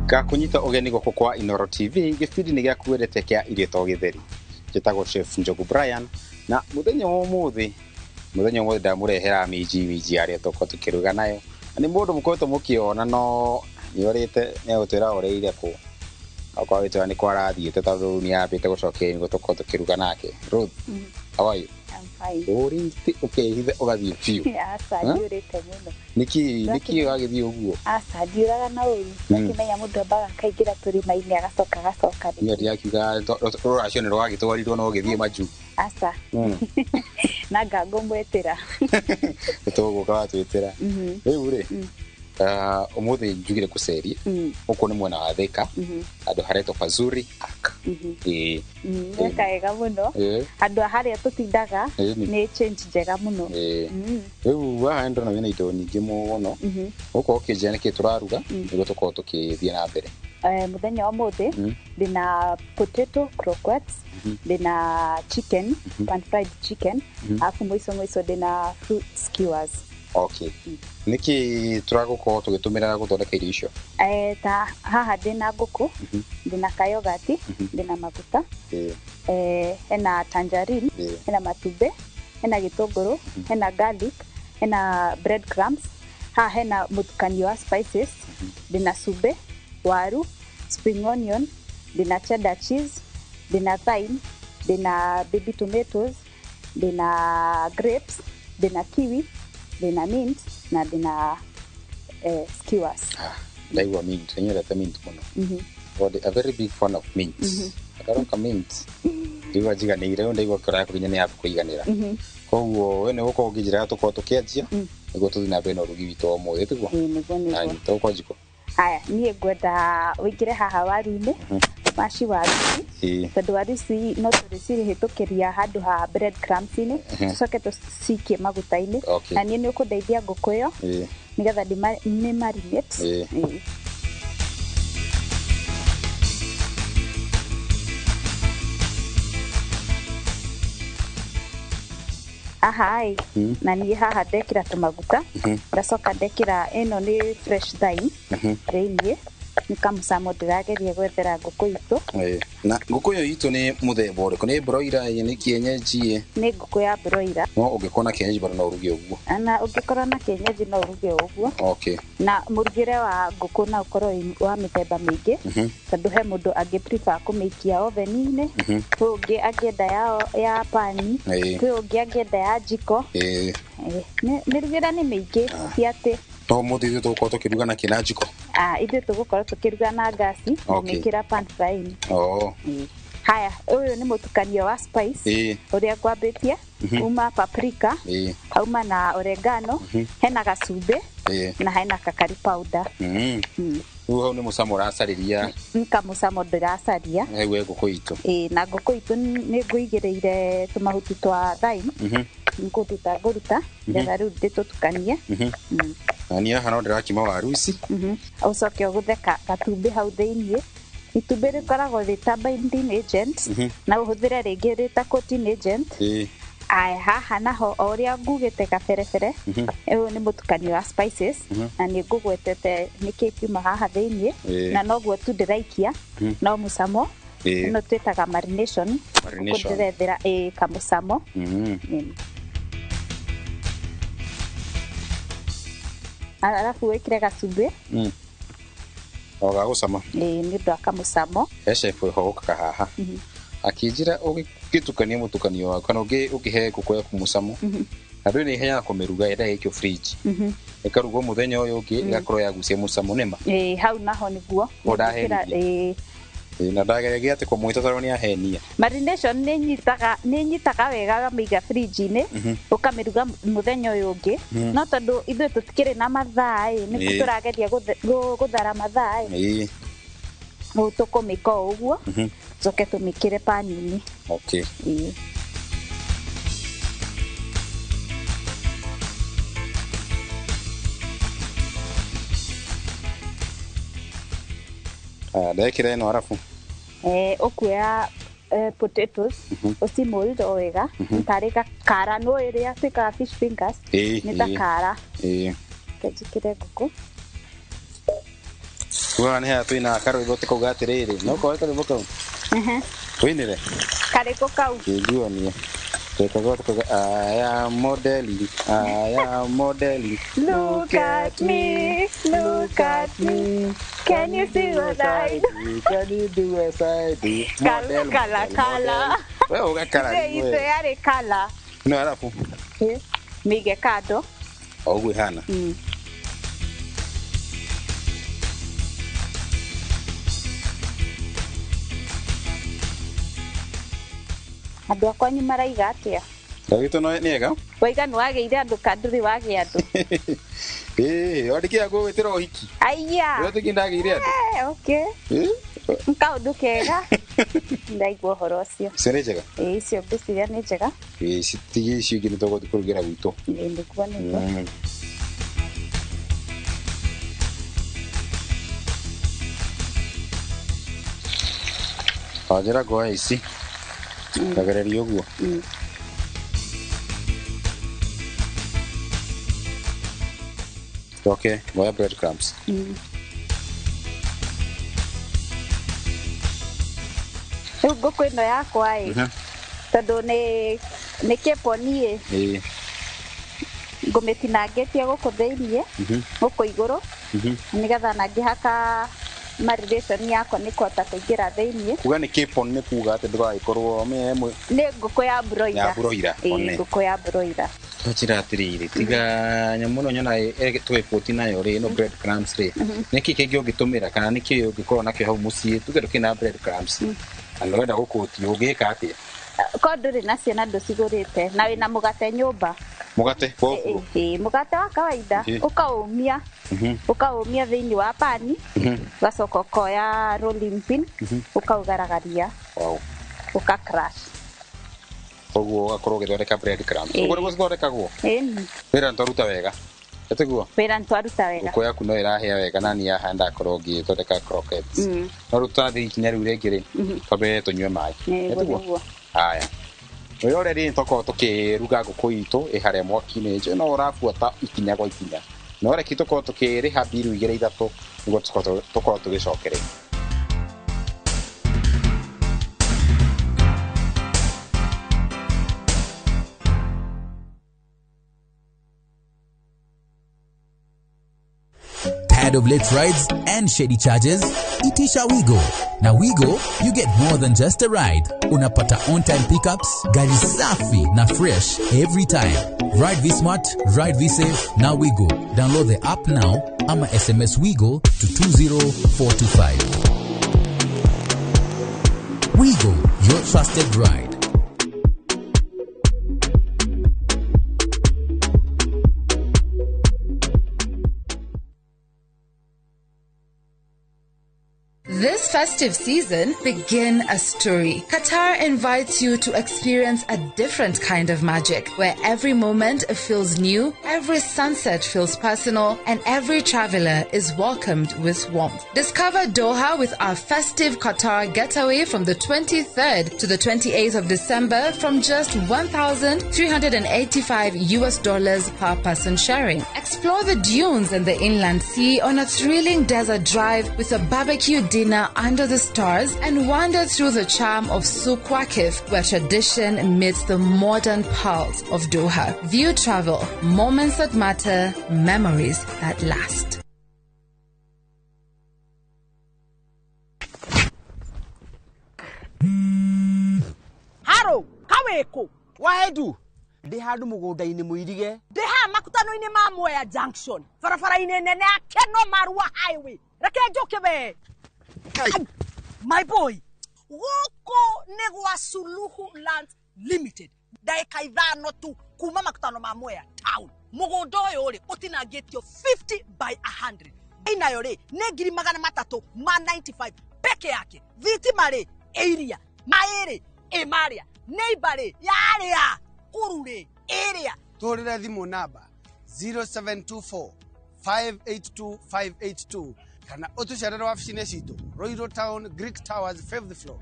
Ngakunyita ũgeni gũkũ kwa Inooro TV gĩbindi-inĩ gĩaku wendete kĩa irio to gĩtheri. Njĩtagwo Chef Njogu Brian na mũthenya wa ũmũthĩ ndamũrehera minji minji arĩa tũkorwo tũkĩruga nayo. Na nĩ mũndũ mũkoretwo mũkĩona no nĩorĩte nĩegũtwĩra orĩire kũ. Okorwo agĩtwĩra nĩ kwa arathiĩte tondũ rĩu nĩambĩte gũcokia nĩguo tũkorwo tũkĩruga nake. Ruth, how are you? I'm fine. Ũrĩte ũkehitha ũgathiĩ biũ. Aca ndiũrĩte mũno. Nĩkĩ wagĩthiĩ ũguo? Aca ndiũraga na ũru. Ũkĩmenya mũndũ ambaga akaingĩra tũrĩma-inĩ agacoka agacoka. Niĩ ndirakiuga rũracio nĩ rwagĩtwarirwo no ũgĩthiĩ majuu. Aca. Na ngangũmwĩtĩra. Nĩtũgũka watwĩtĩra. Rĩu rĩ, ũmũthĩ njugire kũceria. Gũkũ nĩ mwena wa Thika, handũ haretwo Pazuri Park. Ĩĩ. Weka wega mũno. Handũ harĩa tũtindaga nĩ change njega mũno. Rĩu haha nĩndĩrona wĩna indo nyingĩ mũno. Gũkũ ũkĩnjĩra nĩkĩ tũraruga nĩguo tũkorwo tũkĩthiĩ na mbere. Mũthenya wa ũmũthĩ ndĩna potato croquettes, ndĩna chicken, pan fried chicken, alafu mũico mũico ndĩna fruit skewers. Okay. Nĩkĩ tũragũkorwo tũgĩtũmĩra gũthondeka irio icio? Ta haha ndĩna ngũkũ, ndĩna kayogati, ndĩna maguta, hena tangerine, hena matumbĩ, hena gĩtũngũrũ, hena garlic, hena bread crumbs, haha hena mũtukanio wa spices, ndĩna cumbĩ, waru, spring onion, ndĩna cheddar cheese, ndĩna thyme, ndĩna baby tomatoes, ndĩna grapes, ndĩna kiwi, ndĩna mint na ndĩna skewers. Ndaigua mint, nyendete mint mũno. A very big fan of mint. Akaroka mint. Ndaigua njiganĩire, rĩu ndaigua ngoro yakwa nginya nĩ yamba kũiganĩra. Koguo we nĩ ũgũkorwo ũkĩnjĩra tũkorwo tũkĩanjia nĩguo tũthiĩ na mbere na ũrugi witũ wa ũmũthĩ, tiguo? Nĩguo nĩguo. Tũgũkorwo njiko. Haya, niĩ ngwenda ũingĩre haha waru-inĩ, maci waru ici, tondũ waru ici no tũrĩcihĩtũkĩria handũ ha bread crumbs-inĩ, tũcoke tũcikie maguta-inĩ. Na niĩ nĩ ũkũndeithia ngũkũ ĩyo nĩgetha ndĩ marinate. Haha ĩ, na niĩ haha ndekĩra tũmaguta, ndacoka ndekĩra ĩno nĩ fresh thyme thĩiniĩ, nĩ kamũcamo ndĩrageria gwethera ngũkũ itũ. Na ngũkũ ĩyo itũ nĩ mũthemba ũrĩkũ? Nĩ broiler nĩ kienyeji? Nĩ ngũkũ ya broiler. No ũngĩkorwo na kienyeji bado no ũruge ũguo? Na ũngĩkorwo na kienyeji no ũruge ũguo. Okay. Na mũrugĩre wa ngũkũ no ũkorwo wa mĩthemba mĩingĩ, tondũ he mũndũ angĩ prefer kũmĩikia oven-inĩ, kwĩ ũngĩ angĩenda ya pani, kwĩ ũngĩ angĩenda ya njiko. Mĩrugĩre nĩ mĩingĩ, ti atĩ no mũthĩ ithuĩ tũgũkorwo tũkĩruga na kĩ na njiko? Ithuĩ tũgũkorwo tũkĩruga na ngasi, ngĩkĩra pan frying. Haya, ũyũ nĩ mũtukanio wa spice ũrĩa ngwambĩtie, uma paprika, hauma na oregano, hena gacumbĩ, na hena kakari powder. Rĩu hau nĩ mũcamo ũracarĩria? Nĩ kamũcamo ndĩracaria. We ngũkũ itũ. Na ngũkũ itũ nĩ ngũigĩrĩire tũmahuti twa thyme, ngũruta ngũruta, nĩgetha rĩu ndĩtũtukanie. Na niĩ haha no ndĩrakima waru ici. Ũcoke ũgũthe gatumbĩ hau thĩiniĩ. Itumbĩ rĩkoragwo rĩ ta binding agent, na ũhũthĩre rĩngĩ rĩ ta coating agent. Aya, haha naho o ũrĩa ngugĩte kaberebere, ũyũ nĩ mũtukanio wa spices, na nĩ ngũgwetete nĩkĩ kiuma haha thĩiniĩ, na noguo tu ndĩraikia, no mũcamo. Ĩno twĩtaga marination. Marination. Ndĩrethera kamũcamo. Arabu wĩkĩre gacumbĩ. O gagũcama. Nĩ ũndũ wa kamũcamo. He chef wĩho ũkaga haha. Akĩnjĩra ũgĩtukania mũtukanio waku kana ũkĩhe ngũkũ yaku mũcamo. Andũ nĩ ihenyaga kũmĩruga yendaga ĩikio fridge. Ĩkarugwo mũthenya ũyũ ũngĩ ĩgakorwo yagucia mũcamo nĩma. Hau naho nĩguo. O ndahenirie. Na ndageragia atĩ kũmwĩta tondũ nĩ ahenia. Marination nĩ nyitaga wega wamĩiga fridge-inĩ, ũkamĩruga mũthenya ũyũ ũngĩ. No tondũ ithuĩ tũtikĩrĩ na mathaa ĩ, nĩkĩo tũrageria gũthara mathaa ĩ. Rĩu tũkũmĩka o ũguo, tũcoke tũmĩkĩre pani-inĩ. Okay. Ndekĩra ĩno arabu. Ũkuoya potatoes, ũcimold o wega, tarĩ gakara, no ĩrĩa twĩkaga fish fingers, nĩ ta kara. Reke njĩkĩre ngũkũ. Kuga nĩ haha twĩna karwĩmbo tũkauga atĩrĩrĩ, no koe karwĩmbo kau. Twĩnĩre. Karĩkũ kau? Kĩnguonie. Tũkauga tũkauga I am modeling, I am modeling. Look at me, look at me. Can you see what I do? Can you do as I do? Model, Kala, model, kala. model. We ũgakara. Ithe itũ yarĩ kala. No arabu. Mĩige kando. O ũguo ĩhana. Andũ a kwanyu maraiga atĩa? Ndagĩtwo no nĩ ega. Waiga nĩ wagĩire andũ ka ndũrĩ wagĩa andũ? Ĩĩ, wandĩkĩra ngũgwĩtĩra ũhiki. Aiya. Ũretĩkia ndagĩire andũ? Okay. Nĩ kaũndũ kega. Ndaigua ũhoro ũcio. Icio nĩ njega? Ĩĩ, icio ngwĩciria nĩ njega. Ĩĩ, citigie icio ingĩ nĩ tũgũthiĩ kũrugĩra gwitũ. Ĩĩ, nĩguo nĩguo. Wanjĩra ngoya ici. Ngagereria ũguo. Okay, ngoya bread crumbs. Rĩu ngũkũ ĩno yakwa ĩ, tondũ nĩ kĩponi ĩ, ngũmĩtinangĩtie gũkũ thĩiniĩ, gũkũ igũrũ, nĩgetha na ngĩhaka marination yakwa nĩ kũhota kũingĩra thĩiniĩ. Kuga nĩ kĩpon nĩ kuga atĩ ndũgagĩkorwo nĩ ngũkũ ya broiler. Ya broiler. Ĩĩ, ngũkũ ya broiler. Njĩra atĩrĩrĩ, tiga nyamũ ĩno nyona tũgĩkũti nayo rĩ, ĩno bread crumbs rĩ, nĩkĩ kĩngĩ ũngĩtũmĩra kana nĩkĩ ũngĩkorwo nakĩo hau mũciĩ, tuge ndũkĩrĩ na bread crumbs na nĩũrenda gũkũti, ũngĩka atĩa? Korwo ndũrĩ nacio na ndũcigũrĩte na wĩna mũgate nyũmba. Mũgate wa ũburu? Ĩĩ, mũgate wa kawaida, ũkaũmia, ũkaũmia thĩinĩ wa pani, ũgacoka ũkoya rolling pin, ũkaũgaragaria, ũka crush. Koguo ũgakorwo ũgĩthondeka bread crumbs. Ũguo nĩguo cithondekagwo? Ĩni. Wĩra nĩtwaruta wega. Ĩtiguo? Wĩra nĩtwaruta wega. Ngũkũ yaku no ĩrahĩa wega na niĩ haha ndakorwo ngĩthondeka croquettes. No rĩu tũrathiĩ ikinya rĩu rĩngĩ rĩ, twambe tũnyue maĩ. Nĩguo. Haya. Wĩrore rĩ, nĩtwakorwo tũkĩruga ngũkũ itũ ĩ harĩa mwaki-inĩ, njũĩ no ũrabuata ikinya gwa ikinya. No reke tũkorwo tũkĩrĩha mbiru igĩrĩ ithatũ nĩguo tũkorwo tũgĩcokereria. Tired of late rides and shady charges? Itisha Wigo. Now Wigo, you get more than just a ride. Unapata on-time pickups, gari safi na fresh every time. Ride V-Smart, ride V-Safe, now Wigo. Download the app now ama SMS Wigo to 20425. Wigo, your trusted ride. This festive season, begin a story. Qatar invites you to experience a different kind of magic, where every moment feels new, every sunset feels personal, and every traveler is welcomed with warmth. Discover Doha with our festive Qatar getaway from the 23rd to the 28th of December from just $1,385 per person sharing. Explore the dunes and the inland sea on a thrilling desert drive with a barbecue dinner under the stars, and wander through the charm of Souq Waqif, where tradition meets the modern pulse of Doha. View Travel, moments that matter, memories that last. Haro, kaweko. Waedu. Ndi handu mugunda-ini muirige. Ndi haha makutano-ini ma Mwea Junction. Barabara-ini nene ya Keno Marua Highway. Reke njuke we. My boy, gũkũ nĩ gwa Suluhu Land Limited. Ndagĩka ithano tu kuma makutano ma Mwea town. Mũgũnda ũyũ rĩ ũtinangĩtio 50 by 100. Inayo rĩ nĩ 395 peke yake. Thitima rĩ ĩ iria, maĩ rĩ ĩ marĩa, neighbor rĩ yarĩa, kuru rĩ ĩrĩa. Tũhũrĩre thimũ namba 0724 582 582 kana ũtũcerere wabici-inĩ citũ Royal Town, Greek Towers, 5th floor.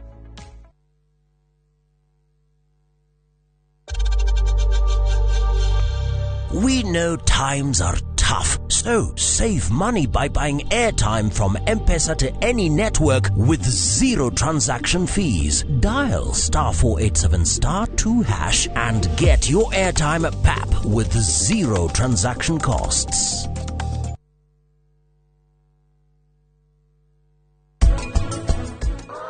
We know times are tough. tough. So save money by buying airtime from M-Pesa to any network with zero transaction fees. Dial *487*2# and get your airtime at PAP with zero transaction costs.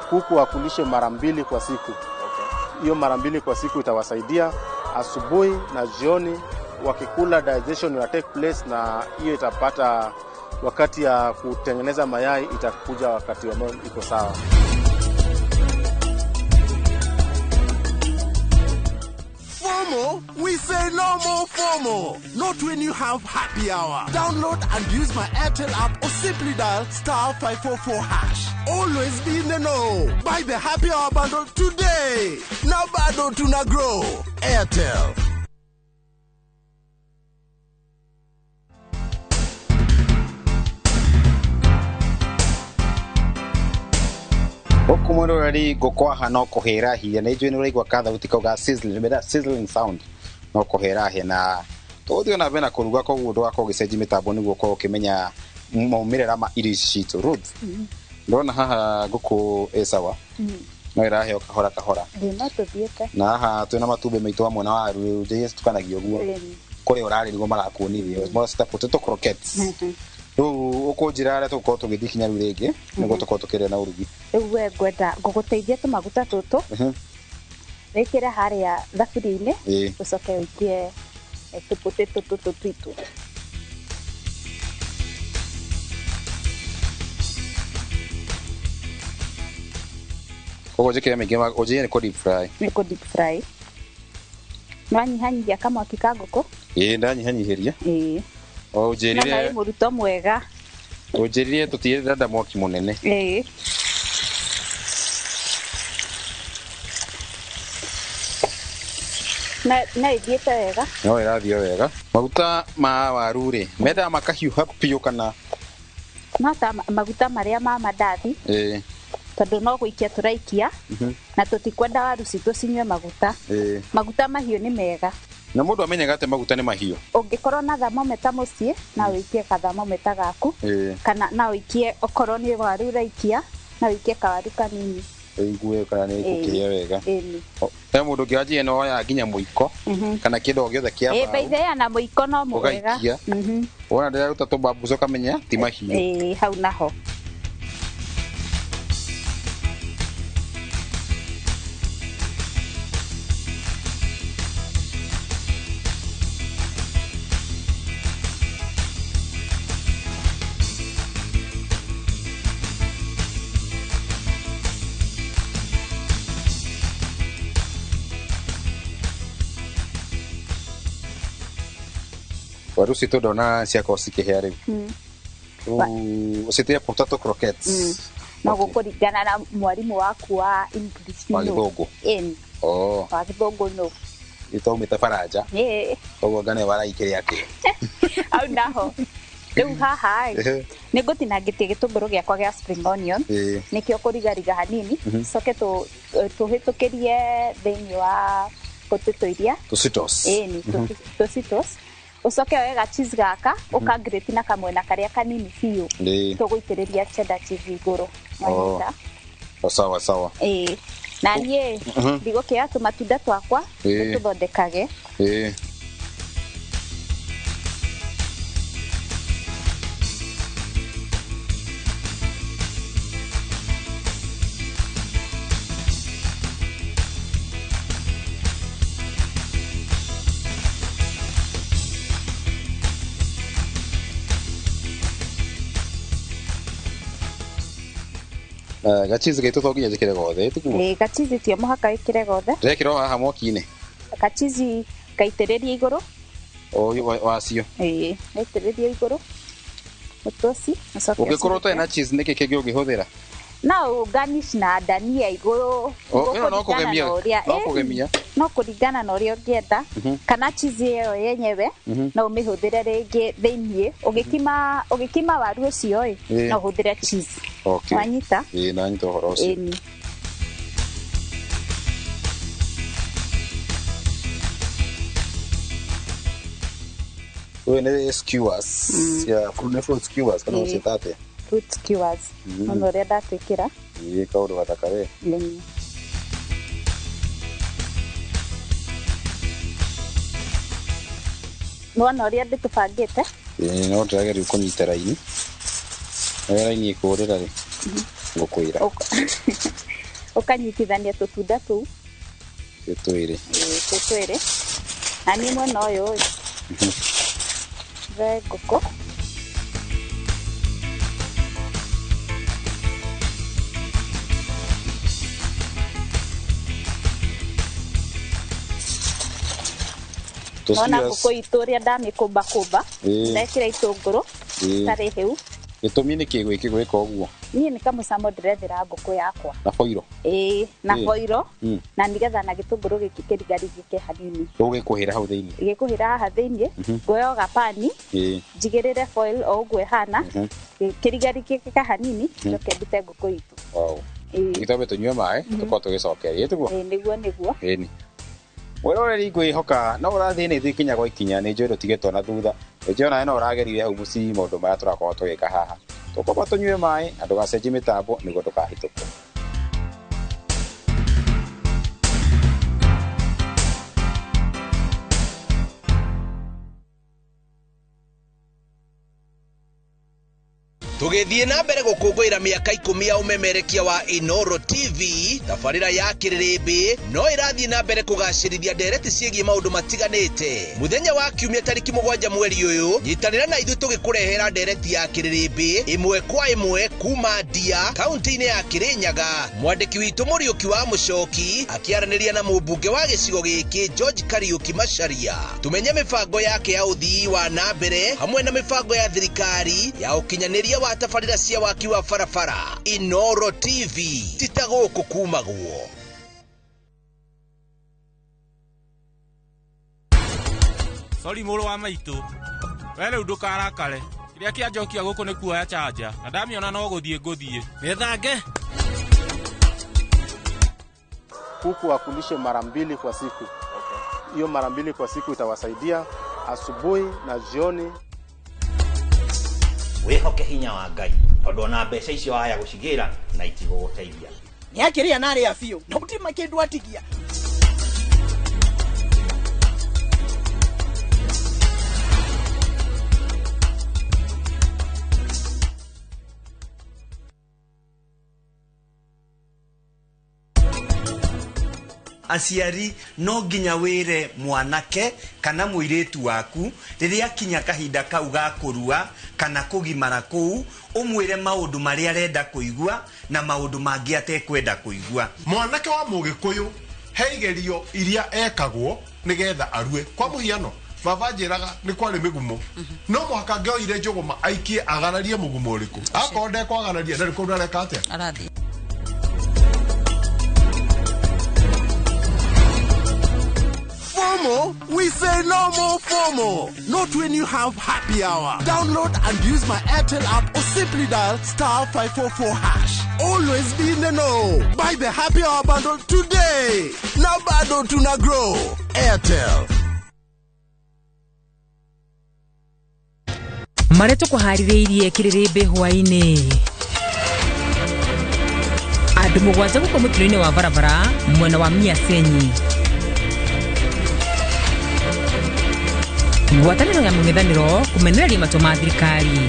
Kuku wakulishe mara mbili kwa siku. Hiyo mara mbili kwa siku itawasaidia asubuhi na jioni, wakikula digestion ina take place, na hiyo itapata wakati ya kutengeneza mayai itakuja wakati ambao iko sawa. FOMO? We say no more FOMO. Not when you have happy hour. Download and use my Airtel app or simply dial *544#. Always be in the know. Buy the happy hour bundle today. Now bado tuna grow. Airtel. Gũkũ mwĩroreri ngũkwaha no kũhĩra hia na ithuĩ nĩ ũraigua kathauti kau ga sizzling, mena sizzling sound no kũhĩra hia na tũgũthiĩ na mbere na kũruga, koguo ndũgakorwo ũgĩcenjia mĩtambo nĩguo ũkorwo ũkĩmenya maumĩrĩra ma irio ici citũ. Ruth, ndona haha ngũkũ ĩ sawa, no ĩraheo kahora kahora. No tũthiĩte. Na haha twĩna matumbĩ maitũ hamwe na waru njĩĩ citukanagia ũguo kũrĩa ũrarĩ nĩguo marakuonirie cita potato croquettes. Rĩu ũkũnjĩra harĩa tũgũkorwo tũgĩthiĩ kinya rĩu rĩngĩ nĩguo tũkorwo tũkĩrĩa na ũrugi. Rĩu we ngwenda ngũgũteithia tũmaguta tũtũ wĩkĩre harĩa thaburia-inĩ ũcoke ũikie tũpotato tũtũ twitũ. Koguo njĩkĩre mĩingĩ, ũnjĩre nĩ kũ deep fry. Nĩ kũ deep fry. Nĩwanyihanyihia kamwaki ka ngũkũ? Ĩĩ, ndanyihanyihĩria. Ĩĩ. O ũnjĩrire na mũruto mwega. Ũnjĩrire tũtirenda mwaki mũnene. Ĩĩ. Na ĩthiĩte wega. No ĩrathiĩ wega. Maguta ma waru rĩ, mendaga makahiũha biũ kana? No ta maguta marĩa ma mandathi. Ĩĩ. Tondũ no gũikia tũraikia na tũtikwenda waru citũ cinyue maguta. Maguta mahiũ nĩ mega. Na mũndũ amenyaga atĩ maguta nĩ mahiũ? Ũngĩkorwo na thermometer mũciĩ, no ũikie kathermometer gaku, kana no ũikie okorwo nĩ waru ũraikia, no ũikie kawaru kanini. Ũigue kana nĩ ĩgũkĩhĩa wega. He mũndũ ũngĩ wanjia no oyaga nginya mũiko kana kĩndũ o gĩothe kĩa mbaũ. By the way, na mũiko no mwega. Ũgaikia. Wona ndĩraruta tũbambuca ũkamenya ti mahiũ. Ĩĩ, hau naho. Waru citũ ndona ciakorwo cikĩhĩa rĩu. Ũciĩtire potato croquettes. No gũkũringana na mwarimũ waku wa English. Wa gĩthũngũ. Ĩni. Wa gĩthũngũ no. Ĩtaumĩte Baranja. Ĩĩ. Koguo ngane waraikĩrĩa atĩa. Hau naho. Rĩu haha ĩ, nĩ ngũtinangĩtie gĩtũngũrũ gĩakwa gĩa spring onion, nĩkĩo kũrigariga hanini, coke tũhĩtũkĩrie thĩinĩ wa potato iria. Tũcitos. Ĩni, tũcitos. Ũcoke woe ga cheese gaka ũkangrate na kamwena karĩa kanini biũ, tũgũitĩrĩria cheddar cheese igũrũ. Wanyita? Sawa sawa. Ĩĩ. Na niĩ ndigũkĩoya tũmatunda twakwa tũthondekage. Ĩĩ. Gachizi gaitũ to nginya njĩkĩre gothe, tiguo? Ĩĩ, gachizi ti o mũhaka wĩkĩre gothe. Ndĩrekĩra o haha mwaki-inĩ? Gachizi gaitĩrĩrie igũrũ. O wacio? Ĩĩ, gaitĩrĩrie igũrũ. Mũtoci, ũcoke Ũngĩkorwo ũtarĩ na cheese nĩkĩ kĩngĩ ũngĩhũthĩra? No garnish na dania igũrũ. Ĩno no kũgemia. No kũgemia. No kũringana na ũrĩa ũngĩenda, kana cheese ĩyo yenyewe no ũmĩhũthĩre rĩngĩ thĩiniĩ. Ũgĩkima waru ũcio ĩ, no ũhũthĩre cheese. Wanyita? Ĩĩ, nanyita ũhoro ũcio. Ĩni. Ũyũ nĩ skewers. Yeah, nĩ fruit skewers kana ũciĩta atĩa? Fruit skewers. Nona ũrĩa ndatwĩkĩra. Ĩĩ kaũndũ gathaka we. Nona ũrĩa ndĩtũbangĩte. Ĩĩ no ndĩrageria kũnyita raini. Rĩrĩa raini ĩkũrĩra rĩ, ngũkwĩra. Ũkanyitithania tũtunda tũu. Twĩ twĩrĩ. Twĩ twĩrĩ. Na niĩ mwena ũyũ ĩ, njoe ngũkũ. Nona ngũkũ itũ ũrĩa ndamĩkũmbakũmba, ndekĩra itũngũrũ itarĩ hĩu. Gĩtũmi nĩ kĩ gwĩka ũguo? Niĩ nĩ kamũcamo ndĩrethera ngũkũ yakwa. Na boiro? Ĩĩ, na boiro, na nĩgetha na gĩtũngũrũ gĩkĩ kĩrigarigĩke hanini. Ũgĩkũhĩra hau thĩinĩ? Gĩkũhĩra haha thĩinĩ, nguoya o gabani, njigĩrĩre foil o ũguo ĩhana, kĩrigarigĩke hanini, njoke ndute ngũkũ itũ. Wow. Gĩtwambe tũnyue maĩ, tũkorwo tũgĩcokeria, tiguo? Ĩĩ, nĩguo nĩguo. Ĩni. Mwĩroreri ngwĩhoka no ũrathiĩ na ithuĩ ikinya gwa ikinya, nĩ njũĩ ndũtigĩtwo na thutha. Nĩ onawe no ũragerire hau mũciĩ maũndũ marĩa tũrakorwo tũgĩka haha. Tũkwamba tũnyue maĩ na ndũgacenjie mĩtambo nĩguo ndũkahĩtũkwo. Tũgĩthiĩ na mbere gũkũngũĩra mĩaka 10 ya ũmemerekia wa Inoro TV, tabarĩra ya kĩrĩrĩmbĩ no ĩrathiĩ na mbere kũgacĩrithia ndereti ciĩgiĩ maũndũ matiganĩte. Mũthenya wa kiumia tarĩki 7 mweri ũyũ, nyitanĩra na ithuĩ tũgĩkũrehera ndereti ya kĩrĩrĩmbĩ ĩmwe kwa ĩmwe kuma Ndia, kaunti-inĩ ya Kĩrĩnyaga. Mwandĩki witũ Mũriũki wa Mũcoki akĩaranĩria na mũmbunge wa gĩcigo gĩkĩ George Kariũki Macharia. Tũmenye mĩbango yake ya ũthii wa na mbere hamwe na mĩbango ya thirikari ya ũkinyanĩria wa tabarĩra cia waki wa barabara. Inoro TV tita gũkũ kumagwo. Sorry mũrũ wa maitũ, we rĩu ndũkarakare. Kĩrĩa kĩanjokia gũkũ nĩ kuoya chanja na ndamiona no gũthiĩ ngũthiĩ. Nĩthange. Kuku akulishe mara 2 kwa siku. Hiyo mara 2 kwa siku itawasaidia asubuhi na jioni. Wĩhoke hinya wa Ngai tondũ ona mbeca icio waya gũcigĩra na itigũgũteithia. Nĩakĩrĩa na arĩa biũ na gũtirĩ kĩndũ atigia. Aciari no nginya wĩre mwanake kana mũirĩtu waku rĩrĩa akinya kahinda kau ga kũrua kana kũgimara kũu, ũmwĩre maũndũ marĩa arenda kũigua na maũndũ mangĩ atekwenda kũigua. Mwanake wa Mũgĩkũyũ he igerio iria ekagwo nĩgetha arue. Kwa mũhiano, baba njĩraga nĩ kwarĩ mĩgumo, no mũhaka angĩoire njũgũma aikie agararie mũgumo ũrĩkũ. Akorwo ndekwagararia ndarĩ kũndũ areka atĩa. Arathiĩ. FOMO? We say no more FOMO. Not when you have happy hour. Download and use my Airtel app or simply dial *544#. Always be in the know. Buy the happy hour bundle today. Now bado tuna grow. Airtel. Marĩa tũkũharĩrĩirie kĩrĩrĩmbĩ hwaĩ-inĩ. Andũ 7 gũkũ mũtino-inĩ wa barabara mwena wa Miasenyi. Ngwatanĩro ya mũng'ethanĩro kũmenereria matua ma thirikari.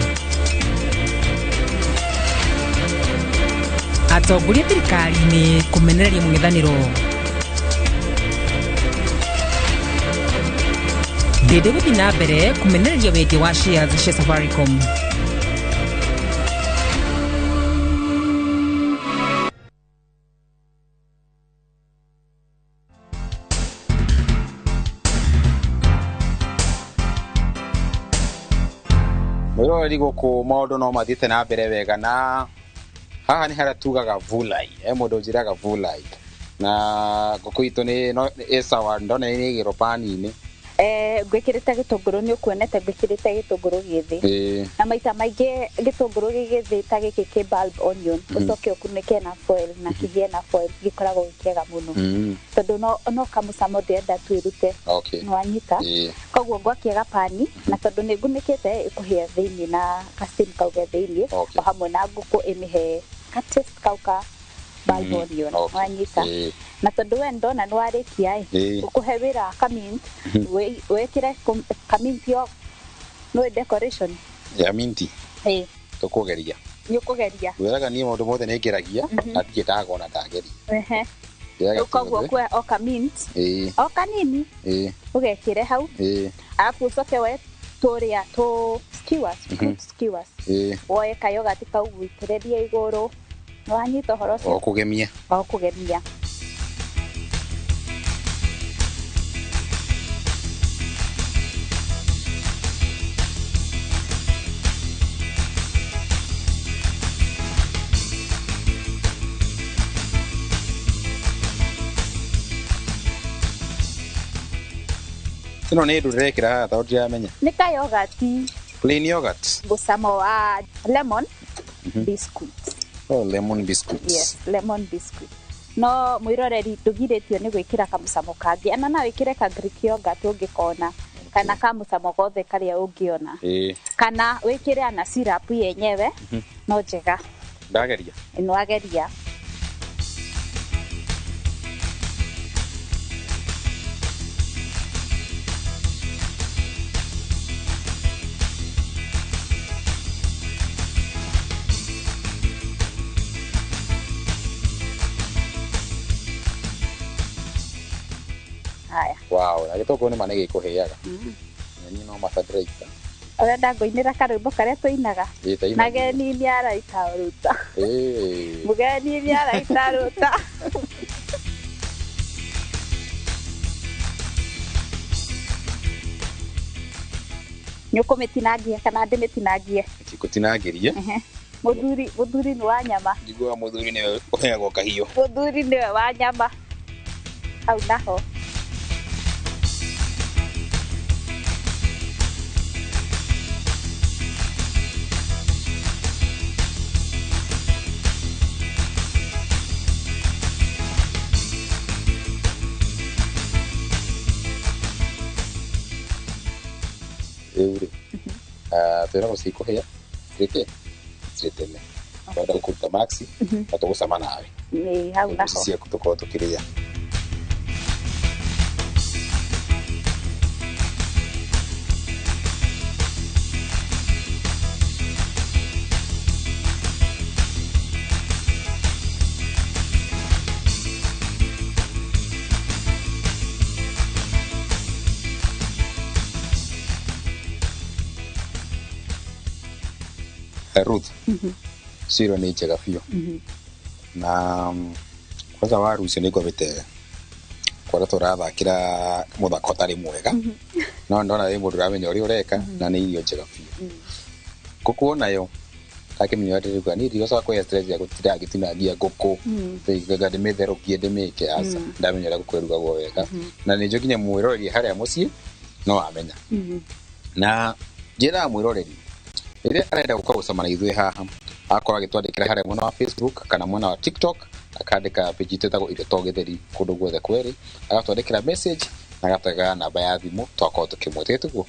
Atongoria thirikari-inĩ kũmenereria mũng'ethanĩro. Ndĩndĩ gũthiĩ na mbere kũmenereria wendia wa shares cia Safaricom. Mwĩroreri gũkũ maũndũ no mathiĩte na mbere wega, na haha nĩ harĩa tugaga vulai. He mũndũ ũnjĩraga vulai, na ngũkũ itũ nĩ ĩ sawa, ndona nĩ ĩgĩrwo pani-inĩ. Ngwĩkĩrĩte gĩtũngũrũ nĩ ũkuonete ngwĩkĩrĩte gĩtũngũrũ gĩthĩ. Na maita maingĩ gĩtũngũrũ gĩgĩthĩ ta gĩkĩ kĩ bulb onion ũcoke ũkunĩke na foil na kĩgĩe na foil gĩkoragwo gĩ kĩega mũno. Tondũ no kamũcamo ndĩrenda twĩrute. Nĩwanyita? Koguo ngwakia gapani na tondũ nĩ ngunĩkĩte ĩkũhĩa thĩinĩ na ka-steam kau ge thĩinĩ o hamwe na ngũkũ ĩmĩhe ka taste kau ka bulb onion. Wanyita? Na tondũ we ndona nĩ warĩkia ĩ ũkũhe wĩra wa kamint wĩkĩre kamint yo nĩ decoration ya minti. Tũkũgeria. Nĩ ũkũgeria. Wĩraga niĩ maũndũ mothe nĩ ngeragia na ndirĩ ndagona ndageria. Koguo ũkuoya o kamint o kanini ũgekĩre hau arabu ũcoke woe tũrĩa tũ skewers, fruit skewers, woe kayogati kau wĩitĩrĩrie igũrũ. Nĩwanyita ũhoro ũcio? O kũgemia. O kũgemia. Ĩno nĩ ndũ ndĩrekĩra haha tondũ ndiramenya. Nĩ ka yogurt. Plain yogurt. Mũcamo wa lemon biscuit. Oh, lemon biscuits. Yes, lemon biscuit. No mwĩroreri ndũgirĩtio nĩ gwĩkĩra kamũcamo kangĩ ana no wĩkĩre ka Greek yogurt ũngĩkona kana kamũcamo gothe karĩa ũngĩona kana wĩkĩre ana syrup yenyewe no njega. Ndageria. Nĩwageria. Wow, na gĩtũngũrũ nĩ ma nĩ gĩkũhĩaga. Nyeni no mata ndĩraita. Ũrenda ngũinĩra karwĩmbo karĩa tũinaga? Mageni nĩ araita ruta. Mũgeni nĩ araita ruta. Nĩ ũkũmĩtinangia kana ndĩmĩtinangie? Ndikũtinangĩrie. Mũthuri nĩ wa nyama. Njiguaga mũthuri nĩwe ũheagwo kahiũ. Mũthuri nĩwe wa nyama. Hau naho. Rĩu rĩ twĩragwo cikũhĩa cirĩke cirĩ tene twenda gũkũruta maxi na tũgũcama nawe. Hau naho ciaku tũkorwo tũkĩrĩa. Ruth, ciro nĩ njega biũ na kwanza waru icio nĩ ngwambĩte kũrĩa tũrathakĩra mũthako ũtarĩ mwega no ndona wĩ mũndũ ũramenya ũrĩa ũreka na nĩ irio njega biũ. Ngũkũ onayo ndakĩmenya atĩ niĩ ndigocoka kũhe stress ya gũtinda ngĩtinangia ngũkũ nga ndĩmĩtherũkie ndĩmĩke aca ndamenya ũrĩa ngũkũ ĩrugagwo wega na nĩ njũĩ nginya mwĩroreri harĩa mũciĩ no amenya. Na njĩraga mwĩroreri rĩrĩa arenda gũka gũcama na ithuĩ haha akorwo agĩtwandĩkĩra harĩa mwena wa Facebook kana mwena wa TikTok akandĩka page itũ ĩtagwo Irio to Gĩtheri kũndũ guothe kwerĩ agatwandĩkĩra message na agatwega namba ya thimũ twakorwo tũkĩmwĩta tiguo.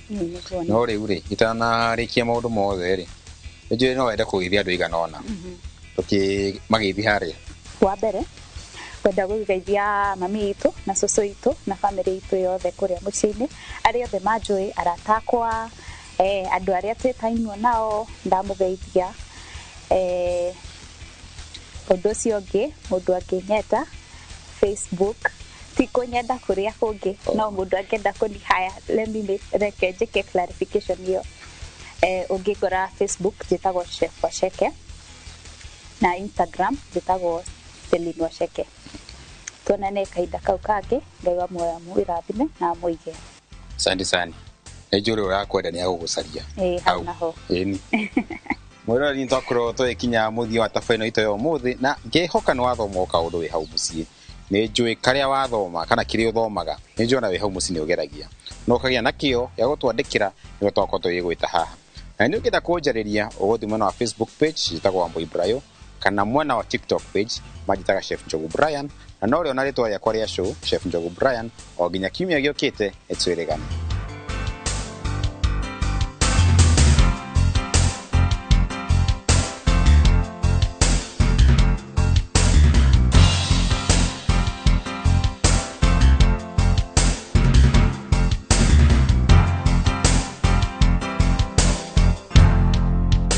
No rĩu rĩ itanarĩkia maũndũ mothe rĩ nĩnjũĩ no wende kũgeithia andũ aigana ũna tũkĩmageithia harĩa. Wa mbere kwenda gũgeithia mami itũ na cũcũ itũ na bamĩrĩ itũ yothe kũrĩa mũciĩ-inĩ arĩa othe manjũĩ arata akwa andũ arĩa twĩtainwo nao ndamũgeithia. Ũndũ ũcio ũngĩ mũndũ angĩnyenda Facebook ti kũnyenda kũrĩa kũngĩ no mũndũ angĩenda kũnihaya let me reke njĩke clarification ĩyo. Ũngĩngora Facebook njĩtagwo Chef Waceke na Instagram njĩtagwo Celine Waceke. Tuonane kahinda kau kangĩ. Ngai wa muoyo amũrathime na amũige. Asante sana. Nĩ njũĩ ũrĩa ũrakwenda nĩ agũgũcaria. Hau naho. Ĩni. Mwĩroreri nĩ twakorwo tũgĩkinya mũthia wa tabarĩra ĩno itũ ya ũmũthĩ na ngĩhoka nĩ wathoma o kaũndũ wĩ hau mũciĩ. Nĩ njũĩ karĩa wathoma kana kĩrĩa ũthomaga nĩ njũĩ ona wĩ hau mũciĩ nĩ ũgeragia. Na ũkagĩa na kĩo gĩa gũtwandĩkĩra nĩguo twakorwo tũgĩgwĩta haha. Na nĩ ũngĩenda kũnjarĩria, ũgũthiĩ mwena wa Facebook page njĩtagwo Wambui Brayo, kana mwena wa TikTok page manjĩtaga Chef Njogu Brian, na no rĩo na rĩtwa rĩakwa rĩa show, Chef Njogu Brian. O nginya kiumia gĩũkĩte, nĩtwĩrĩgane.